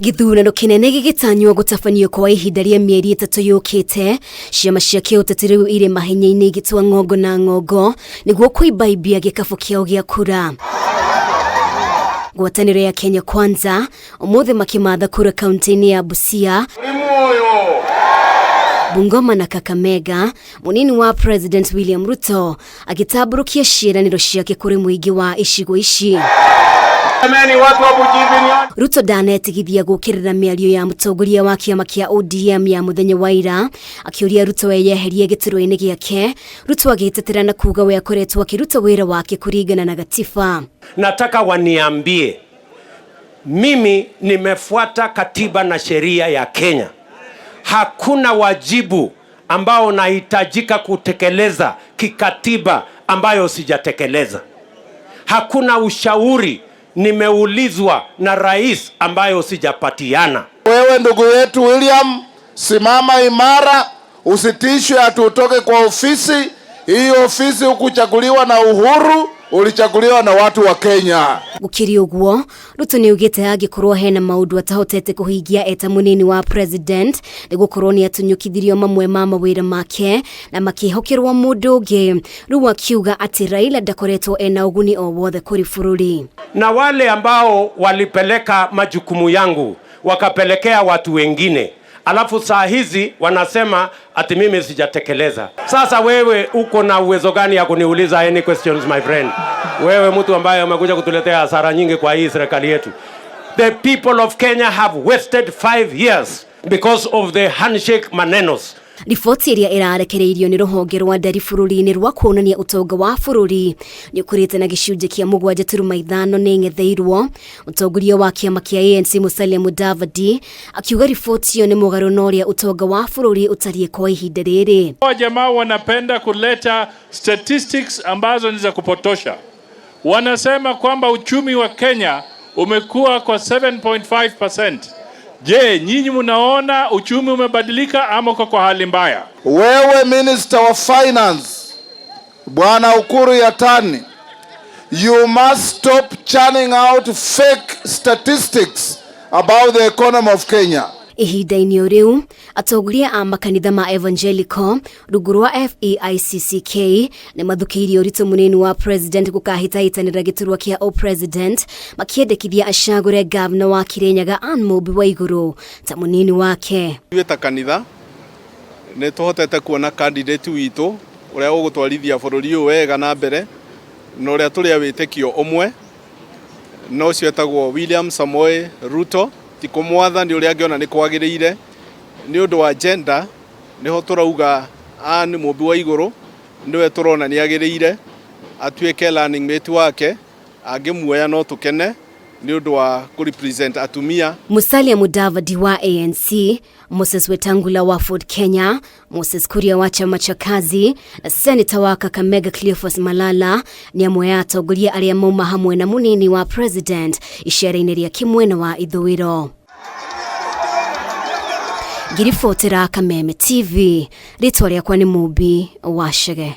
Gĩthurano kĩnene gĩgĩtanywo gũtabanio kwa ihinda rĩa mĩeri 3 yũkĩte, ciama cia kĩũteti rĩu irĩ mahenya-inĩ igĩtua ng'ongo na ng'ongo nĩguo kũimbaimbia gĩkabũ kĩao gĩa kura. Ngwatanĩro ya Kenya Kwanza ũmũthĩ makĩmatha kura kaunti-inĩ ya Busia, Bungoma na Kakamega. Mũnini wa President William Ruto agĩtambũrũkia ciĩranĩro ciake kũrĩ mũingĩ wa icigo ici. Ruto ndanetigithia gũkĩrĩra mĩario ya mũtongoria wa kĩama kĩa ODM ya mũthenya wa ira, akĩũria Ruto eyeherie gĩturwa-inĩ gĩake. Ruto agĩtetera na kuga we akoretwo akĩruta wĩra wake kũringana na gatiba. Nataka waniambie mimi nimefuata katiba na sheria ya Kenya. Hakuna wajibu ambao nahitajika kutekeleza kikatiba ambayo sijatekeleza. Hakuna ushauri nimeulizwa na rais ambayo sijapatiana. Wewe ndugu yetu William, simama imara, usitishwe ati utoke kwa ofisi. Hii ofisi hukuchaguliwa na Uhuru, ulichaguliwa na watu wa Kenya. Gũkĩrĩ ũguo, Ruto nĩaugĩte angĩkorwo hena maũndũ atahotete kũhingia eta mũnini wa president nĩ gũkorwo nĩ atunyũkithirio mamwe ma mawĩra make na makĩhokerwo mũndũ ũngĩ. Rĩu akiuga atĩ Raila ndakoretwo ena ũguni o wothe kũrĩ bũrũri. Na wale ambao walipeleka majukumu yangu wakapelekea watu wengine, alafu saa hizi wanasema ati mimi sijatekeleza. Sasa wewe uko na uwezo gani ya kuniuliza any questions, my friend? Wewe mtu ambaye umekuja kutuletea hasara nyingi kwa hii serikali yetu. The people of Kenya have wasted 5 years because of the handshake manenos. Riboti ĩrĩa ĩrarekereirio nĩ rũhonge rwa ndari bũrũri-inĩ rwa kuonania ũtonga wa bũrũri nĩ ũkũrĩte na gĩcunjĩ kĩa 7.5 nĩ ĩng'etheirwo. Mũtongoria wa kĩama kĩa ANC Musalia Mudavadi akiuga riboti ĩyo nĩ mũgarũ na ũrĩa ũtonga wa bũrũri ũtariĩ kwa ihinda rĩrĩ. Jamaa wanapenda kuleta statistics ambazo ni za kupotosha. Wanasema kwamba uchumi wa Kenya umekuwa kwa 7.5%. Je, nyinyi mnaona uchumi umebadilika ama uko kwa hali mbaya? Wewe Minister wa Finance Bwana Ukur Yatani, you must stop churning out fake statistics about the economy of Kenya. Ihinda-inĩ o rĩu, atongoria a makanitha ma Evangelical rungu rwa FEICCK nĩ mathukĩirie ũritũ mũnini wa president gũkahĩtahĩtanĩra gĩturwa kĩa o-president, makĩendekithia acagũre gavana wa Kirinyaga Anne Mũmbi Waigũrũ ta mũnini wake. Ithuĩ ta kanitha nĩ tũhotete kuona candidate witũ ũrĩa ũgũtwarithia bũrũri ũyũ wega na mbere, na ũrĩa tũrĩ a wĩtĩkio ũmwe, na ũcio etagwo William Samoei Ruto. Ti kũmwatha, nĩ ũrĩa angĩona nĩ kwagĩrĩire. Nĩ ũndũ wa gender nĩho tũrauga Anne Mũmbi Waigũrũ nĩwe tũrona nĩ agĩrĩire atuĩke running mate wake. Angĩmuoya no tũkene nĩ ũndũ wa kũ-represent atumia. Musalia Mudavadi wa ANC, Moses Wetangula wa Ford Kenya, Moses Kuria wa chama cha Kazi na Senator wa Kakamega Cleophas Malala nĩ amwe a atongoria arĩa mauma hamwe na mũnini wa president icera-inĩ rĩa kĩmwena wa ithũĩro. Ngiribotera Kameme TV, rĩtwa rĩakwa nĩ Mũmbi wa Chege.